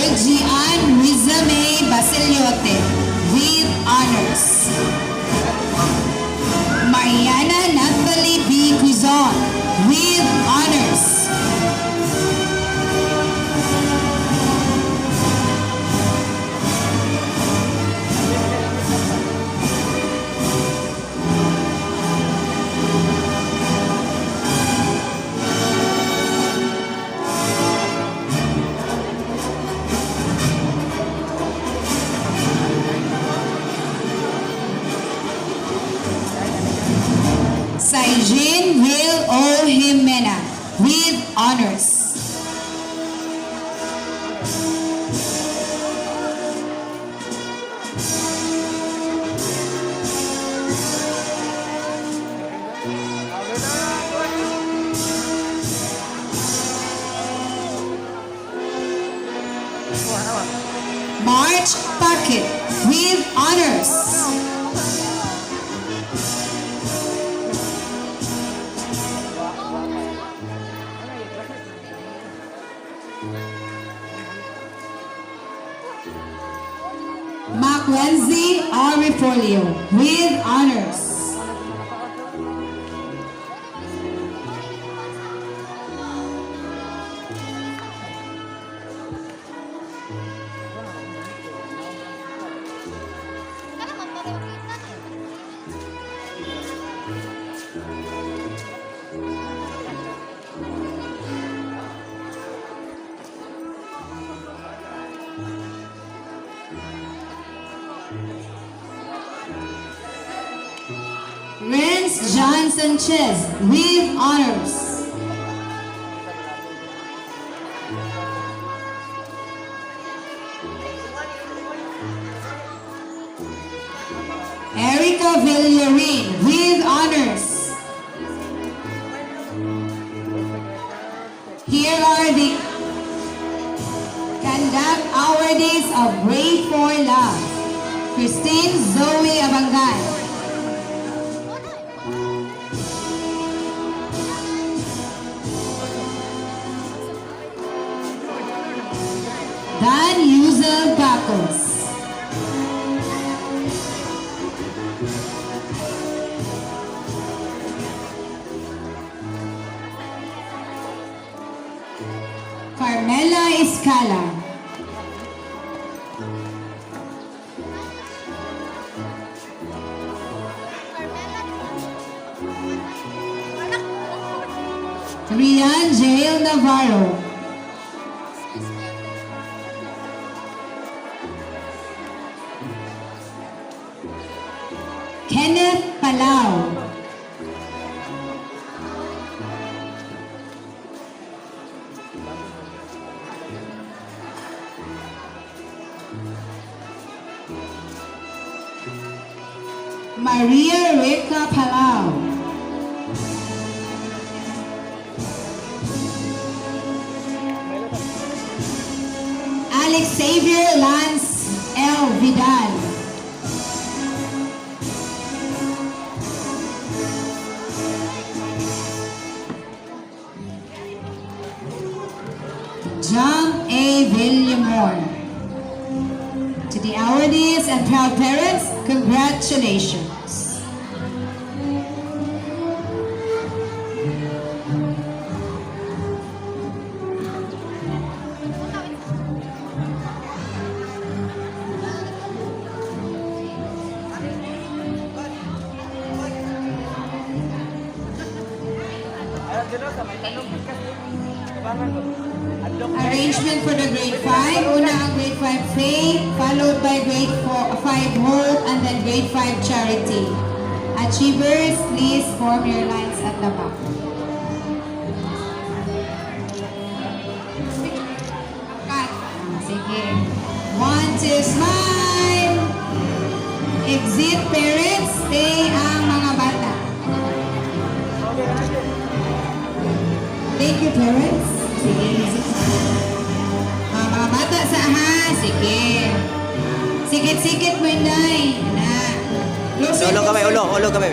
Virgie Ann Riza May Basiliote with honors. Mariana Nathalie B. Quizon with honors. Saijin Will O. Jimena with honors. March Pocket with honors. Mackenzie Arifolio with honors. Renz John Sanchez with honors. Erica Villarin with honors. Here are the conduct awardees of Grade 4 Love. Christine Zoe Abangan. Dan Yuzel Bacos. Carmela Escala. Rian Jael Navarro. Kenneth Palau. Maria Rica Palau. Alex Xavier Lance L. Vidal. John A. Villamor. To the awardees and proud parents, congratulations. Arrangement for the grade 5. Una ang grade 5 Faith, followed by grade 4, 5 Hope, and then grade 5 Charity. Achievers, please form your lines at the back. Cut. Sige. One, two, smile! Exit parents, stay ang mga bata. Thank you, parents. Sige, sige. Ah, mga bata sa ha. Sige. Sikit-sikit mo, Inday. Na. Closer, Ulo kamay, closer. ulo, ulo kamay.